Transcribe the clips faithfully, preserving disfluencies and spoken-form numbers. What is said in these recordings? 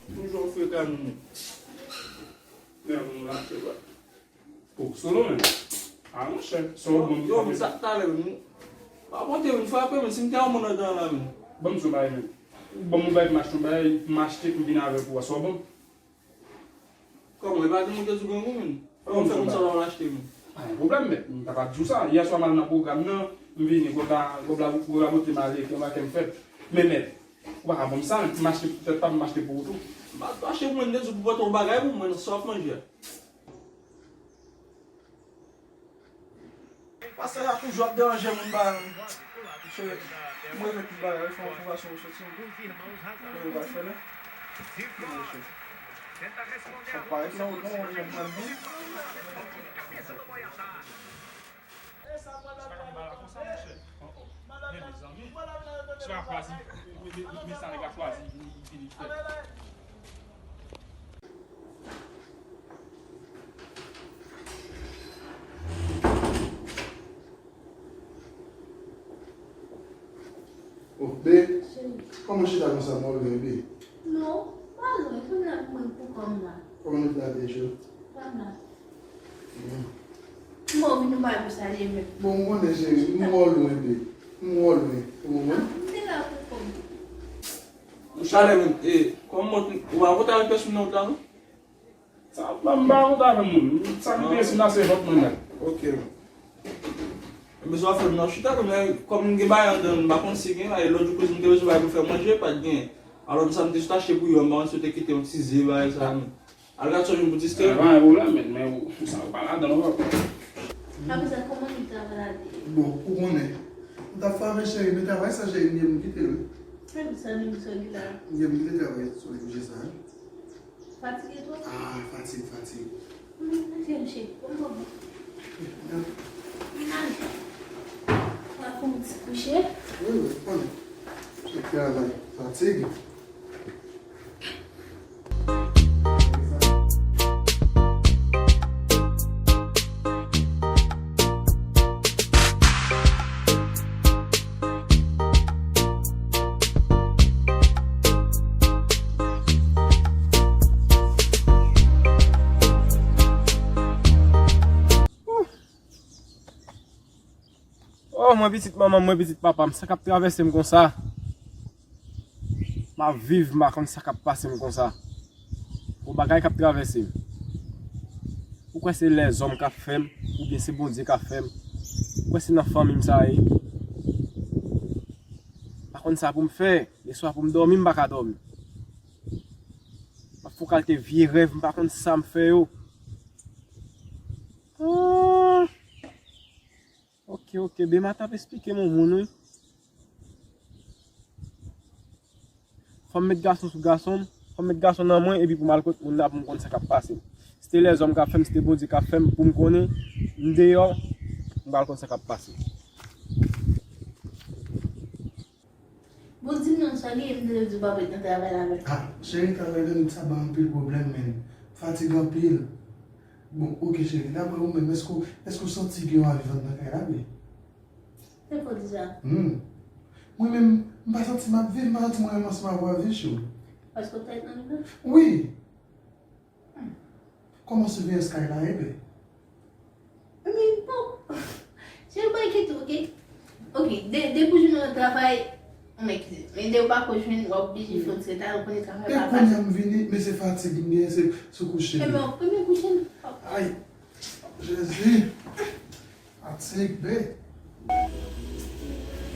Toujou frekan nou. Nèg nou la, se vre. Oh, Solo, men. Ah, monchè, Solo, bon, yo, men sa talè, men. Pa monte, men frape, men si m te yon moun andan la, men. Ban m di w bagay, men. Ou ban m yon bagay pou m achte, yon bagay pou m achte, pou m vin avèk ou a, sa w ban m? Kòman, e pa di moun te di w grangou, men? Kòman fè moun sa pa w achte, men? Pa gen pwoblèm, mèt. M ta pa di w sa. Yè swa m al nan pwogram nan, m vini, gòb la, gòb la, gòb la pote m ale, kè m pa kè m fèt. Men, mèt, ou pa ka ban m sa, men. M achte pou tèt pa m, m achte pou ou tou. M pa achte pou mwen, m te di w pou pote yon bagay pou mwen, sa w ap manje a. Pastè a toujou ap deranje moun ba. Mwen met tout bagay, fè yon konvèsyon pou soti. Mwen va fè la. Sa parèt nan wout mwen, mwen pran byen. Sa ka mal konsa, monchè. Oh, oh. Men mezanmi, sa a chwazi, men, men, men sa nèg la chwazi, li, li vini fè. Oh, be, kòman chita konsa, mwen, be? Non, pa lwen, kòm la pou mwen pou kòm la. Kòman nou te ate, cho? Kòm la. Bon, vin nou bay pou salye menm. Bon, m konnen, cheri, m wè w lwen, be. M wè w lwen. Ou konprann? M te la pou kòm. Ou chale menm, e, kòm mwen, ou pa kontan avèk pèsonn nan wout la, non? Sa, m pa, m pa kontan avè moun. Sa ki te si nan se vant mwen menm. Ok. Ebyen, sa w ap fè m nan chita, kòm, kòm m gen bagay anndan, m pa konn si gen la, e lòt jou kouzin m te bezwen bagay pou fè manje, pa t gen. Alò, sa m te sot achte pou yo, m pa konn si yo te kite yon ti ze, bagay sa, non. Al gad sa w jwenn pou distrè w. Pa gen pwoblèm, men, men ou, sa ou pa ladan, non, papa. Apre sa, kòman ki travay la te ye? Bon, ou konnen. M t ap fè avè cheri, men travay sa, cheri, m ye m kite l, wi. Menm sa, menm sa, ki la. M ye m kite travay sou koze sa, wi. Fatige twòp? Ah, fatig, fatig. Mwen fatige, m cheri. Bon, bon, bon. Mennaj. W ap fè yon ti kouche? Wi, wi, konnen. Chak travay, fatig. Oh, mwen pitit manman m, mwen pitit papa m, sa k ap travèse m konsa? M ap viv, m pa konn sa k ap pase m konsa. Gon bagay k ap travèse m. Ou kwè se lèzòm k ap fè m, oubyen se Bondye k ap fè m? Ou kwè se nan fanmi m sa ye? M pa konn sa pou m fè. Leswa pou m dòmi, m pa ka dòmi. M ap fè yon kalite vye rèv, m pa konn sa m fè yo. Ah! Ok, ok, Bema t ap esplike m yon moun, wi. Fò m met gason sou gason m, fò m met gason nan mwen, epi pou m al kot moun la, pou m konn sa k ap pase m. Si te lèzòm k ap fè m, si te Bondye k ap fè m, pou m konnen, m deyò, m pral konn sa k ap pase. Bon, di m non, sa gen, m te di w pa pou nan travay la avè m. Ah, cheri, travay nan nèt sa ban anpil pwoblèm, men. Fatig anpil. Bon, ok, cheri, daprè ou menm, èske w, èske w santi gen yon avivant nan kay la, wi? Se pou di sa. Hmm. Mwen menm, m pa santi m ap viv, m pa santi mwen menm ansanm avè w ap viv, cheri. Paske w tèt nan li menm? Wi. Hmm. Kòman siveyans kay la ye, bè? Men bon. Se yon bagay ki tou, ok? Ok, de, depi w jwenn yon travay, ou mèt kite. Men de ou pa ko jwenn, w ap oblije fè yon ti retard, ou konnen travay pa fasil. E kounye a m vini, men se fatig m genyen, se sou kouche m. Ebyen, w ap premye kouche m. Ay, Jezi. Fatig, be.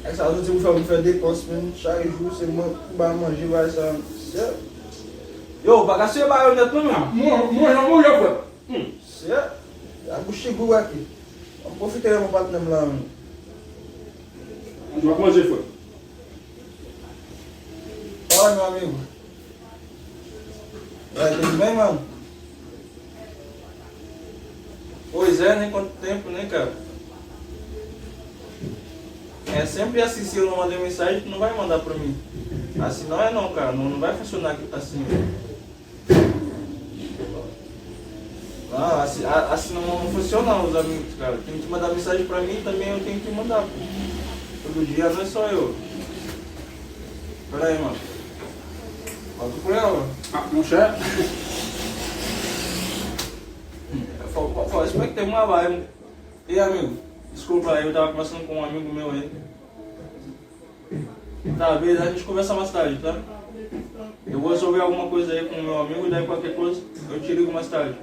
Ay, sa vle di pou fè, pou fè depans, men chak jou se mwen pou ba manje, bay sa. Sè. Yo, ou pa ka sere bayonèt non, men. Mwen, mwen, mwen, mwen, frè. Hmm. Sè. La bouch ki gou wè ki. An pwofite lè mwen patnè m la, men. Mwen ap manje, frè. Pale non, amigo. Vai ter bem, mano. Pois é, nem quanto tempo, né, cara? É sempre assim, se eu não mandei mensagem, tu não vai mandar pra mim. Assim não é não, cara. Não, não vai funcionar assim. Ah, assim, a- assim não, não funciona, os amigos, cara. Tem que mandar mensagem pra mim e também eu tenho que mandar, pô. Todo dia não é só eu. Pera aí, mano. Fala com ela. Monchè. Fò, fò, fò respekte mwen, ba, e, e, amigo. Desculpa, eu tava conversando com um amigo meu aí. Tá, beleza, a gente conversa mais tarde, tá? Eu vou resolver alguma coisa aí com o meu amigo, daí qualquer coisa eu te ligo mais tarde.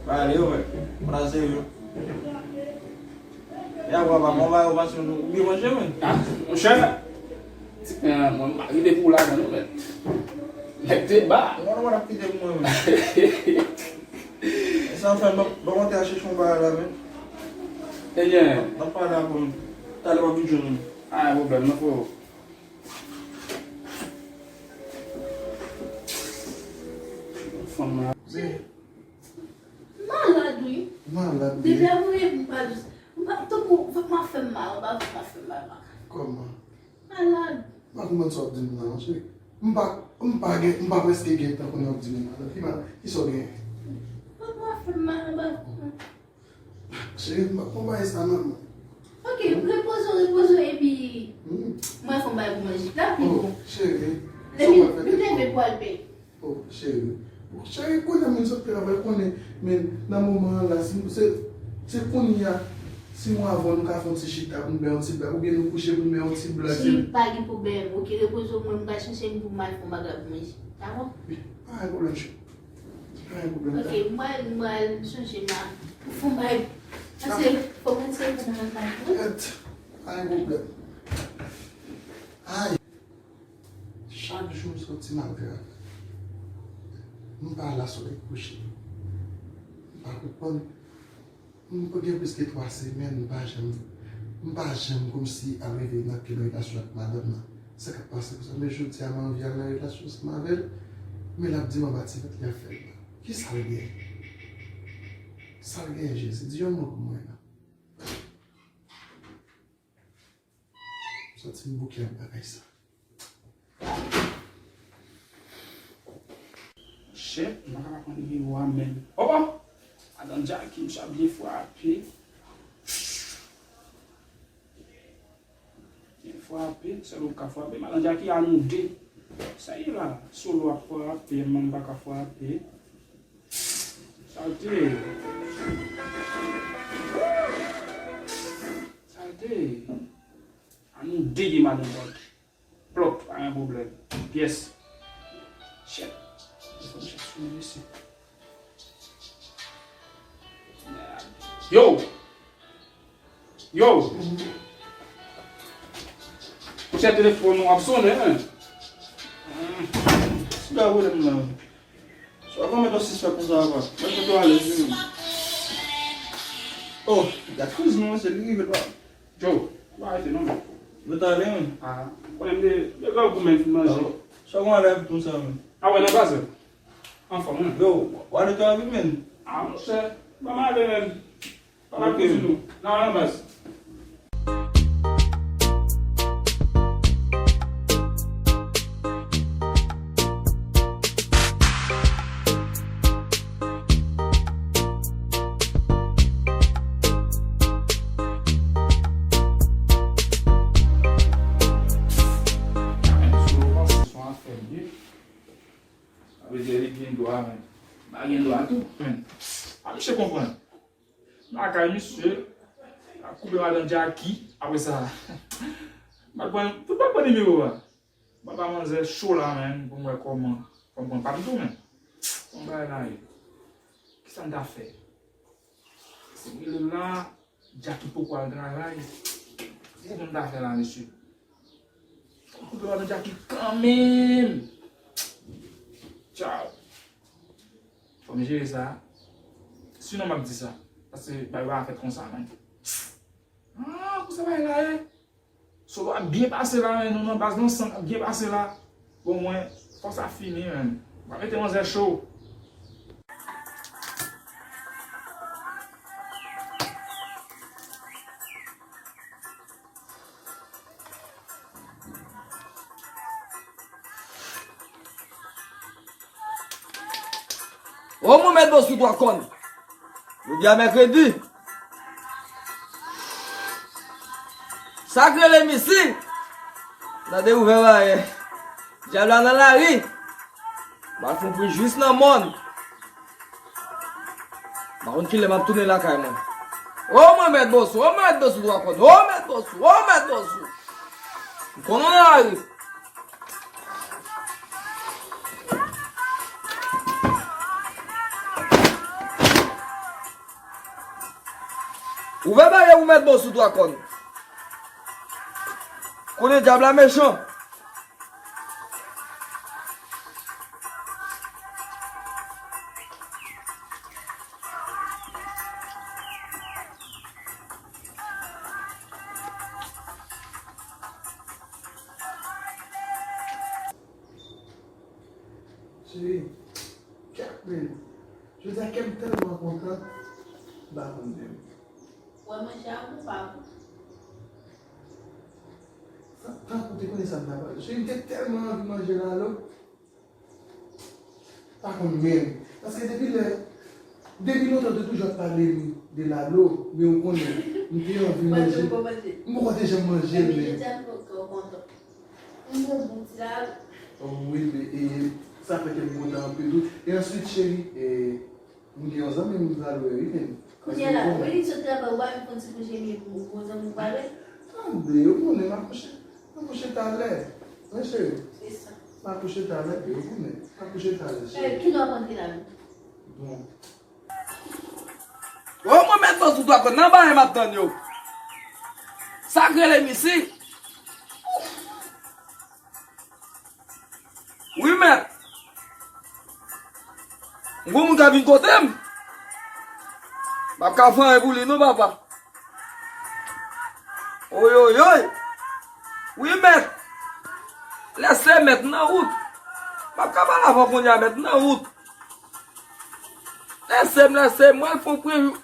Valeu, velho. Prazer, viu? E agora, vamos lá, eu vou assistir um vídeo, mano. Ah, monchè. Ti pen an, mwen pa rive pou lajan non, men. Nèg te ba. Mwen, mwen ap kite pou mwen, men. Sa fè, mwen, mwen te achte yon bagay la, men. Ebyen. N ap pale apre, men. Talè, mwen vin jwenn ou. Ah, pwoblèm, non, freo. Fanm la. Malad, wi. Malad, wi. Depi apre, m pa jis, m pa, tankou, vant mwen ap fè m mal, anba vant mwen ap fè m mal, m pa ka. Kòman? Malad. M pa konprann sa w ap di m nan, non, cheri. M pa, m pa gen, m pa prèske gen tan konnen w ap di m malad. Ki mal, ki sa w genyen? Vant mwen ap fè m mal, anba vant mwen. Cheri, m pa konn bagay sa, non. Ok, repoze w, repoze w, epi mwen fè yon bagay pou manje. L ap pi bon. Oh, cheri. Lè m vin leve pou al benyen. Oh, cheri. Bon, cheri, kounye a, men sot travay, konnen, men nan moman an la, si, se, se kounye a, si mwen avè w, nou ka fè yon ti chita pou n fè yon ti blag, oubyen nou kouche pou n fè yon ti blag. Cheri, pa gen pwoblèm. Ok, repoze w, mwen, m pral chèche m pou m al fè yon bagay pou manje. Dakò? Wi, pa gen pwoblèm, cheri. Pa gen pwoblèm. Ok, m pral, m pral chanje m la. Fò m bay. Pase, fò m retire pou mwen lakay mwen. Gad, pa gen pwoblèm. Ay. Chak jou m soti m al travay. M pa la solèy kouche. M pa konprann. M gen plis ke twa semèn, m pa janm, m pa janm kòmsi al rive nan ke nan relasyon ak madanm nan. Sa k ap pase konsa? Men jodi a, m anvi al nan relasyon ansanm avè l, men l ap di m anba ti vant li ap fè l mal. Kisa l genyen? Sa l genyen, Jezi? Di yon mo pou mwen, non. Soti m bouke ak bagay sa. Shit, m pa ka pa pran nimewo a menm. Oh, oh! Madan Jackie, m sa byen frape. Byen frape, sèl ou ka frape. Madan Jackie, a nou de. Sa ye la, Solo ap frape, mwen m pa ka frape. Salte. Salte. Ann nou dege madan Jackie. Plòp, pa gen pwoblèm. Pyès. Shit. Fò m chèche sou mesye. Yo! Yo! Monchè, telefòn ou ap sonnen, men. Siga vole m nan. Sa w konn met yon sispèk konsa, apa? Mwen foto alèz, wi, men. Oh, gad kriz, non, se li rive, dwa. Joe, pa rete non, men. Mwen t ale, men. Ah, konnen m te, m te gwo gou, men, fin manje. Sa w konn ale avèk konsa, men? Ah, wè, nan bazè. Anfòm, wi. Yo, w ale travay, men. Ah, monchè, ban m ale, men. Pa la kouzin ou. Nan, nan baz. Sa vle di li gen dwa, men. Pa gen dwa tou, men. A, misye konprann. Lakay misye, ap koupe madan Jackie, apre sa, m al pran, m al pran nimewo a. Papa manzè cho la, menn, pou m wè kòman, fò m pran pa m tou, menn. Kòman bagay la ye? Kisa m ta fè? Si m rele l la, Jackie poko al travay. Kisa m ta fè la, mesye? Fò m koupe madan Jackie kanmenm. Tchaw. Fò m jere sa. Sinon, m ap di sa. Paske bagay pa fèt konsa, menn. Ah, konsa bagay la ye. Solo ap byen pase la, menn. Nou nan baz, nou ansanm, ap byen pase la. Bon, mwen, fò sa fini, menn. M ap mete manzè cho. O mwen met do sou twa kòn. Jodi a mèkredi. Sa k rele misi? Tande ouvè barè. Dyab la nan lari. M al fè yon pri jis nan mòn. M pa konn kilè m ap tounen lakay mwen. O mwen mèt Bòsou, o mèt Bòsou twa kòn, o mèt Bòsou, o mèt Bòsou. M konnen w nan lari. Ouvè baryè ou mèt Bòsou twa kòn. Konnen dyab la mechan. Cheri, kèt men. Jodi a kè m tèlman kontan, m pa konn menm. Wè manje a gou pa gou. Sa, tankou te konnen sa m ta pral di. Cheri, m te tèlman anvi manje lalo. Pa konn menm. Paske depi lè, depi lontan, w te toujou ap pale m de lalo, men ou konnen, m te anvi manje. Manje, ou poko manje? M poko te janm manje l, men. Jodi a m fè w kè w kontan. M gon bon ti lalo. Oh, wi, men, e, sa fè kè m kontan anpil tou. E answit, cheri, e, M gen yon zanmi m pral wè wi, men. Kounye a la, wi, li sot travay, ou pa vin fè yon ti kouje, men pou yon zanmi w pral wè. Tande, ou konnen m akouche. M akouche talè. Wi, cheri. Se sa. M akouche talè, wi, ou konnen. M akouche talè, cheri. Kilè w ap antre la menm? Bon. O, mwen mèt Bòsou twa kòn nan bagay m ap tann yo. Sa k rele misi? Wi, mèt. M gon moun k ap vin kote m. M ap ka fè anyen pou li non, papa. Oyoyoy. Wi, mèt. Lèse mèt nan wout. M ap ka pale avè w kounye a, mèt nan wout. Lèse m, lèse m. Mwen fè yon preview.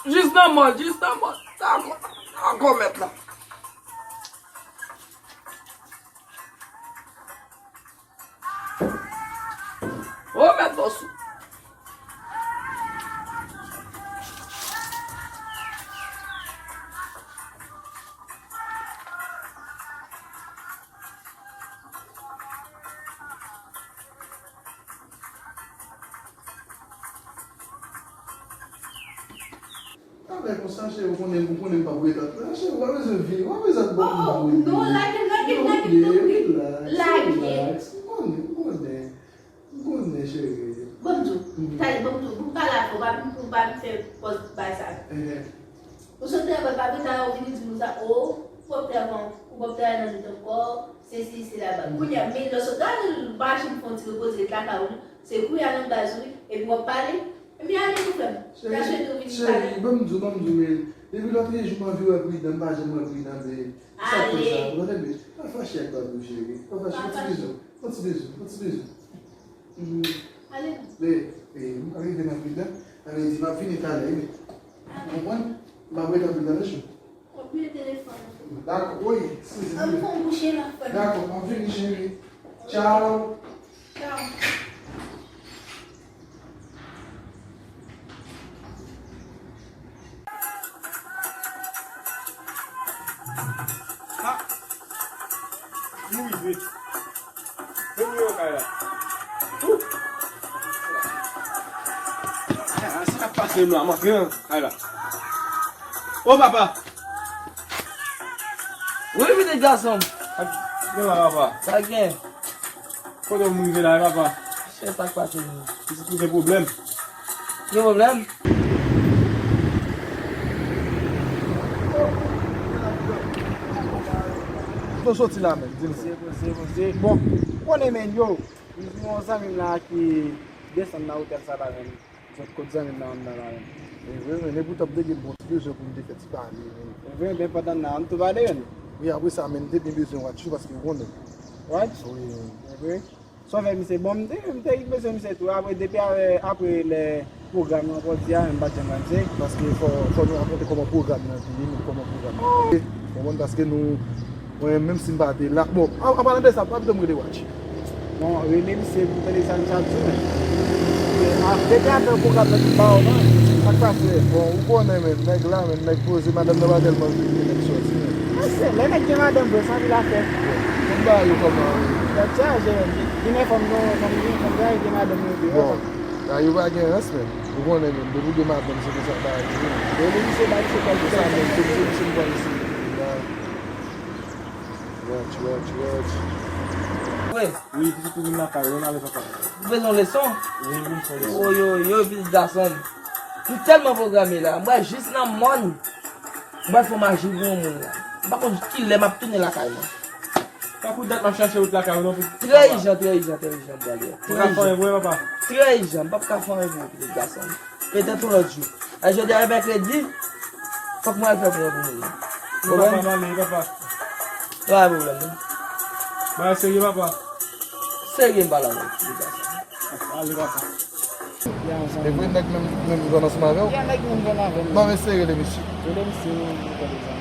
Jis nan mòn, jis nan mòn. Dakò, dakò, mèt la. O, mèt Bòsou. Talè konsa, cheri, ou konnen, ou konnen m p ap ret ap la. Cheri, ou pa bezwen vini, ou pa bezwen ap ban m vini. Oh, non, lage, lage, lage, tanpri. Lage. Relax, ou konnen, ou konnen. Ou konnen, cheri. Ban m di w, talè, ban m di w, pou m pale avè w, ou pa vin, ou pa vin fè pòz bay sa. Ou sot travay, pa vin la, ou vini di nou sa, o, ou p ap travay, ou p ap travay nan nwit ankò, sesi, sela, ba. Kounye a, men lè w sot travay, mache pou fè yon ti repoze, ret lakay ou, se kounye a nan baz ou, epi w ap pale. Ebyen, ale tou, frè m. Cheri, cheri, ban m di w, ban m di w, men depi lòt jou m anvi wè Pridan, m pa janm wè Pridan, men sa k fè sa? Ou tande, men pa fache ak papi w, cheri. Pa fache, yon ti bizou, yon ti bizou, yon ti bizou. Mhm. Ale non. Men, e, m rive nan Pridan, sa vle di m ap vini talè, wi. Ou konprann? M ap ret nan Pridan, non, cheri. W ap bliye telefòn ou. Dakò, wi, eskize m. An, m fè yon bouche la, frè m. Dakò, m ap vini, cheri. Tchaw. Tchaw. Ah, nou rive. Premye yo kay la. Ou. Ah, sa k ap pase m la, m antre nan kay la. O papa! Wi, pitit gason m. Sa k gen la, papa? Sa k gen? Kote m rive la, papa? Chè, sa k pase menm? Pitit ou gen pwoblèm. Gen pwoblèm? Kote w soti la menm, di m. Poze, poze, poze. Bon, ou konnen menm yo. M di yon zanmi m la ki desann nan otèl sa la menm. Sot kot zanmi m nan anndan la menm. E vre, men, epi w t ap de gen bon ti bezwen pou m te fè ti pale, men. E vre, men pandan nan an tou pale, men. Wi, apre sa, men, m te byen bezwen watch ou paske w konnen. Watch? Wi. E vre. Sovè, misye, bon, m te, m te bezwen misye tou. Apre, depi apre, apre lè pwogram nan jodi a, m pa t janm rann se. Paske fò, fò nou rakonte kòman pwogram nan vini, men kòman pwogram nan. Ou konprann? Paske nou, mwen, menm si m pa te la. Bon, an, an palan de sa, pa pito m rele Watch. Bon, rele misye pou tande sa misye ap di, men. Depi apre pwogram nan ki ba w, non? Sa k pase? Bon, ou konnen, men, nèg la, men, nèg poze, madanm nan pa tèlman vle nèg sòti, men. Mesye, lè nèg gen madanm vre, sa anpil afè. Bon, m ba yo kòman, Gad sa, jèn, vin enfòm nou, fanm vin, fanm gade gen madanm nou deyò. Bon, la yo pa gen rans, men. Ou konnen, men, depi gen madanm, se konsa bagay yo ye. Depi misye ba misye kòl. Se sa, men, tout se misye m pran isi. Watch, watch, watch. Wi, pitit ou vin lakay ou, ale papa. Ou bezwen leson? Wi, m bezwen leson. Yo, yo, yo, pitit gason m. M tèlman pwograme la, m pral jis nan mòn. M pral fè maji pou yon moun la. M pa konn kilè m ap tounen lakay mwen. Tankou dat m ap chache wout lakay ou non. Trè ijan, trè ijan, trè ijan, m pral ye. Ou ka fè anyen pou mwen, papa? Trè ijan, m p ap ka fè anyen pou ou, pitit gason m. Petèt yon lòt jou. A jodi a e mèkredi, fòk mwen al fè pran pou moun. Papa, m ale, papa. Pa gen pwoblèm, non. Bagay serye, papa. Serye, m pale avè w, pitit gason. Ale, papa. E vre nèg menm, menm zòn ansanm avè w? Ya, nèg menm zòn avè m. Non, men serye, le mesye. Rele misye, nou pale ansanm.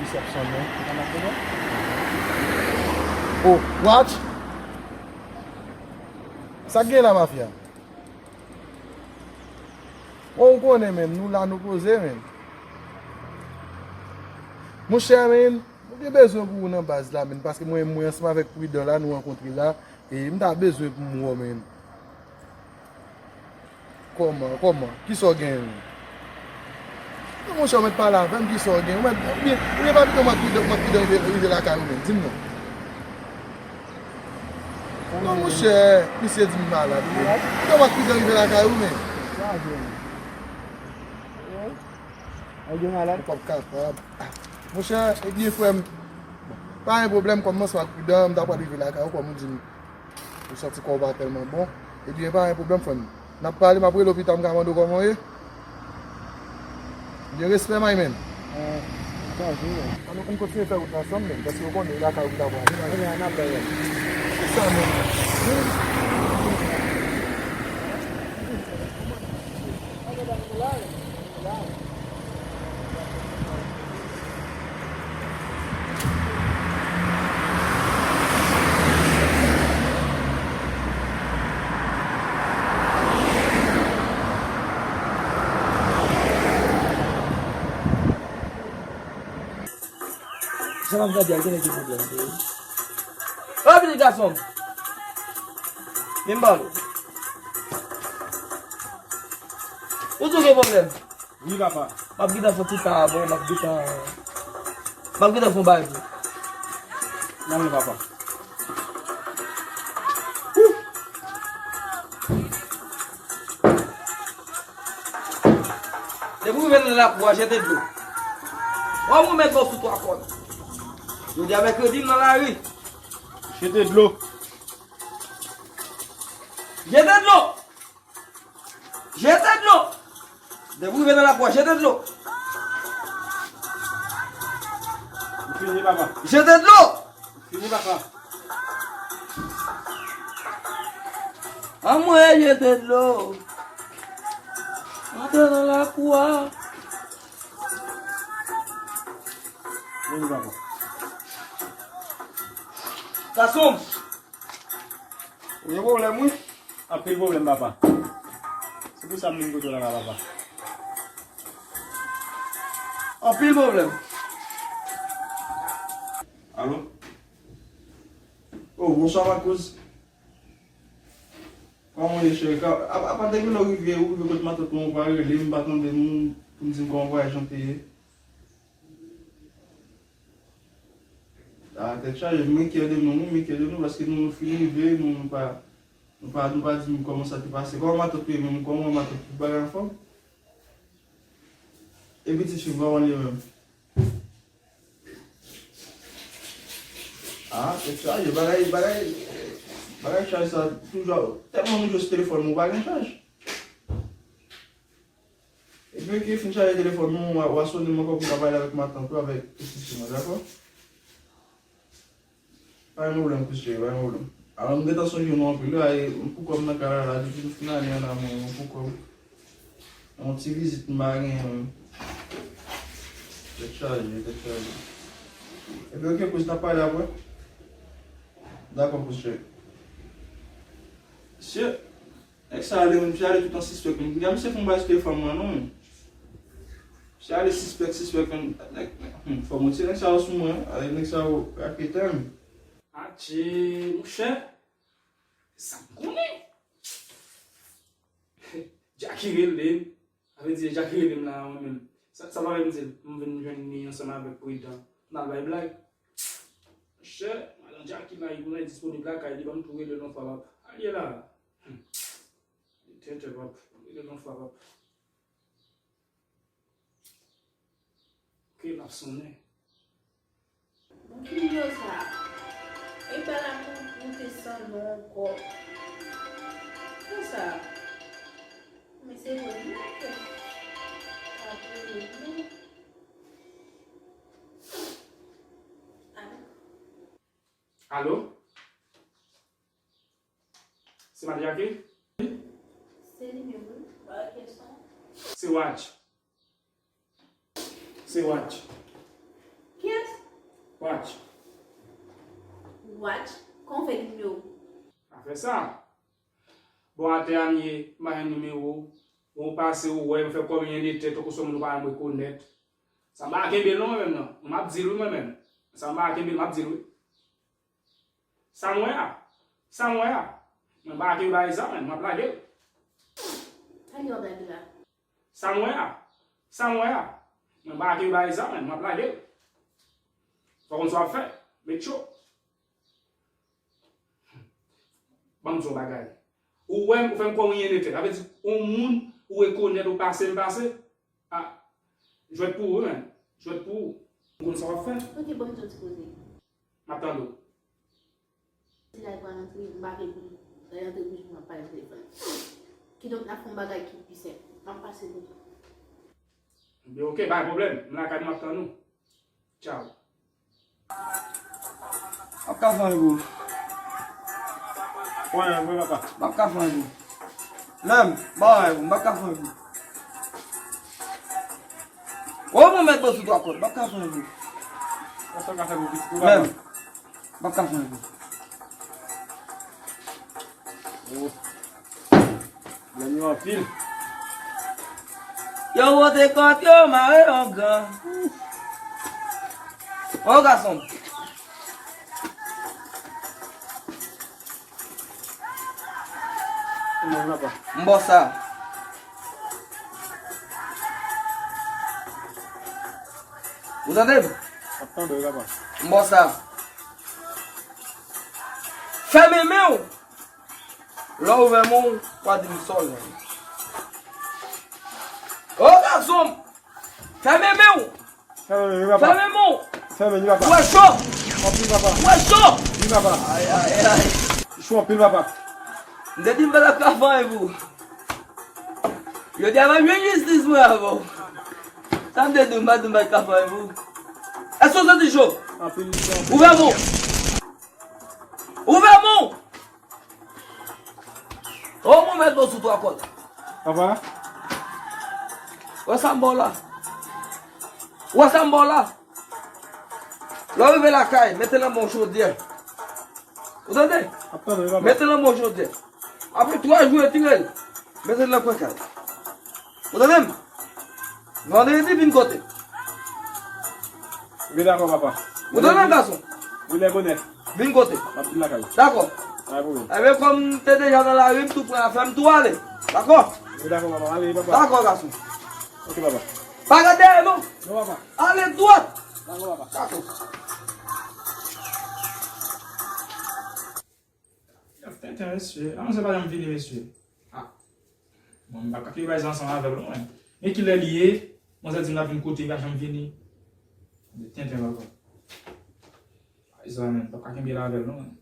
Misye ap sonnen. Oh, watch! Sa k gen la, mafya? Bon, ou konnen, men, nou la, nou poze, men. Monchè, men, nou gen bezwen pou ou nan baz la, men, paske mwen, mwen ansanm avèk Pridan la, nou rankontre la, e m ta bezwen pou m wè w, men. Kòman, kòman? Kisa w gen, men? Non, monchè, ou mèt pale avè m, kisa w gen? Ou mèt, oubyen, oubyen pa pito mwen Pridan, mwen Pridan rive, rive lakay ou, men, di m non. Non, monchè, misye di m malad. Malad? Kòman Pridan rive lakay ou, men? Sa vre, men. Nèg yo malad? Ou p ap kapab. Monchè, ebyen, frè m, pa gen pwoblèm, kòm m ansanm ak Pridan, m ta pral rive lakay ou, kòm ou di m, ou santi kò w pa tèlman bon. Ebyen, pa gen pwoblèm, frè m. N ap pale, m ap rele w pita, m ka mande w kòman w ye. Gen respè, my man. An nou konn kontinye fè wout la ansanm, men, paske w konnen, e lakay ou ki ta pral. Ebyen, n ap bèl. Se sa, men. Jan m ap gade a, gen nèg gen pwoblèm vre wi. Ô, pitit gason m! Vin m pale w. Ou tou gen pwoblèm? Wi, papa. M ap gentan fè yon ti pa avè w, m ap gentan, m ap gentan fè yon bagay pou ou. Nan men papa. Depi w rive nan lakou a, jete dlo. W ap remèt bò sou twa kòn. Jodi a mèkredi, m nan lari. Jete dlo. Jete dlo! Jete dlo! Depi w rive nan lakou a, jete dlo! M fini, papa. Jete dlo! M fini, papa. Anmwey, jete dlo! Antre nan lakou a. Vini, papa. Gason m! Ou gen pwoblèm, wi. Anpil pwoblèm, papa. Se pou sa m vin kote w la, papa. Anpil pwoblèm. Alo? Oh, bonswa, Makouz. Kòman w ye, cheri? Ka-, a, apa depi lè w rive, ou rive kot matant mwen, ou pa rele m, ou pa tande m, pou m di m kòman vwayaj lan te ye? A, tèt chaje, m enkyè de nou, wi, m enkyè de nou, paske nou fin rive, nou, nou pa, nou pa, nou pa di m kòman sa te pase. Kòman matant ou ye menm? Kòman matant, tout bagay anfòm? E pitit fi m, kòman l ye menm? A, tèt chaje, bagay, bagay, bagay chaje sa, toujou, tèlman nou jwe sou telefòn, ou pa gen chaj. Ebyen, oke, fin chaje telefòn ou, w a, w a sone m ankò pou w ka pale avèk matant ou, avèk pitit fi mwen, dakò? Pa gen pwoblèm, Christian, pa gen pwoblèm. Alò, m gentan sonje nou anpil, wi, e, m poukò m nan kay la, la, depi nou fin ale an amou, m poukò. Yon ti vizit m pa genyen, wi. Tèt chaje, tèt chaje. Ebyen, oke, Chris, n ap pale apre. Dakò, Christian. Shit. Nèg sa ale, men misye ale tout an sispèk. Men misye fè yon bagay sou telefòn mwen, non, men. Se ale sispèk, sispèk, men, nèg, hmm, fò m retire nèg sa yo sou mwen, ale nèg sa yo raketè m. Atche, monchè, sa m konnen. Jackie rele m. Sa vle di, Jackie rele m la, mwen menm. Sa, sa pa vle m di l, m vin jwenn li ansanm avèk Pridan. N al bay blag. Monchè, madan Jackie la, li konnen disponib lakay li, ban m tou rele l yon fwa, pap. Al ye la. Hmm. Tenten, pap. Rele l yon fwa, pap. Ok, l ap sonnen. Bon, ki nimewo sa a? E pa la pou moute san non ankò. Konsa. Men se vre, non, ke. Apre, non. Alo? Alo? Se Madan Jackie? Se li menm, wi. Ba, kiyès sa? Se Watch. Se Watch. Kiyès? Watch. Watch? Kòman w fè gen nimewo? Afè sa. Bon, atè a m ye, m pa jwenn nimewo w. Bon, ou pase, ou wè, m fè kòm yon de tèt, ou konsa moun ou pa janm rekonèt. Sa m pa kenbe l non, mwen menm, non. M ap di l, wi, mwen menm. Sa m pa kenbe l, m ap di l, wi. Sa m wè a? Sa m wè a? Mwen pa kenbe bagay sa, mwen, m ap lage l. Sa ki w ap lage la? Sa m wè a? Sa m wè a? Mwen pa kenbe bagay sa, mwen, m ap lage l. Fò w konn sa w ap fè. Met cho. Ban m di w yon bagay. Ou wè m, ou fè m kwè w yon de tèt. Sa vle di, yon moun ou rekonèt, ou pase m pase. Ah, jwèt pou ou, wi, menn. Jwèt pou ou. Ou konn sa w ap fè. Ok, ban m di w ti koze. M ap tande w. Ti la pral antre, m pa vle pou l antre bouch mwen ap pale nan telefòn. Kidonk, n ap fè yon bagay ki pi senp. M ap pase kote w. Ebyen, ok, pa gen pwoblèm. M lakay mwen, m ap tann ou. Tchaw. M ap ka fè anyen pou ou. Fè anyen pou mwen, papa. M ap ka fè anyen pou ou. Menm, ba anyen pou ou, m ap ka fè anyen pou ou. Ou mwen mèt bon sou twa kòd, m ap ka fè anyen pou ou. Sa w ka fè pou pitit ou, papa? Menm, m ap ka fè anyen pou ou. Oh. Grann yo anpil. Yo wote kòt yo, mare yon gran. O gason. M bò sa. Ou tande m? M ap tande w, papa. M bò sa. Fèmen men w. Lè w ouvè men w, w a di m sa w jwenn. O gason m! Fèmen men w! Fèmen men w, papa. Fèmen men w! Fèmen li, papa. Ou wè cho! Anpil, papa. Ou wè cho! Wi, papa. Ay, ay, ay. Cho anpil, papa. M te di m pa t ap ka fè anyen pou ou. Jodi a m ap jwenn jistis mwen avè w. Sa m te di w, m pa t di w m pa t ka fè anyen pou ou. Èske w santi cho? Anpil, cho anpil. Ouvè men w! Ouvè men w! O mwen mèt bon sou twa kòd. Papa. Wè sa m ba w la. Wè sa m ba w la. Lè w rive lakay, mete l anba yon chodyè. Ou tande? Ap tande, papa. Mete l anba yon chodyè. Apre twa jou, retire l. Mete l nan kwen kay. Ou tande m? Vandredi, vin kote. Wi, dakò, papa. Ou tande m, gason? Wi, lè bonè. Vin kote. M ap vin lakay. Dakò. Pa gen pwoblèm. Ebyen, kòm m te deja nan lari, m tou pran afè m, tou ale. Dakò? Wi, dakò, papa. Ale, papa. Dakò, gason. Ok, papa. Pa gade dèyè, non. Non, papa. Ale dwat. Dakò, papa. Dakò. Tenten, mesye. Manzè pa janm vini, mesye. Ah. Bon, m pa ka kenbe bagay sa ansanm avè l, non, men. Men kilè li ye, manzè di m l ap vin kote, li pa janm vini. Tenten, papa. Bagay sa, men, m pa ka kenbe l avè l, non, men.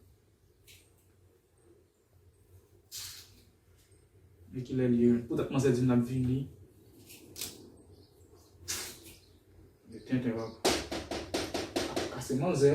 Men kilè li ye, men. Poutèt manzè di m l ap vini. Tenten, papa. Ap kase manzè.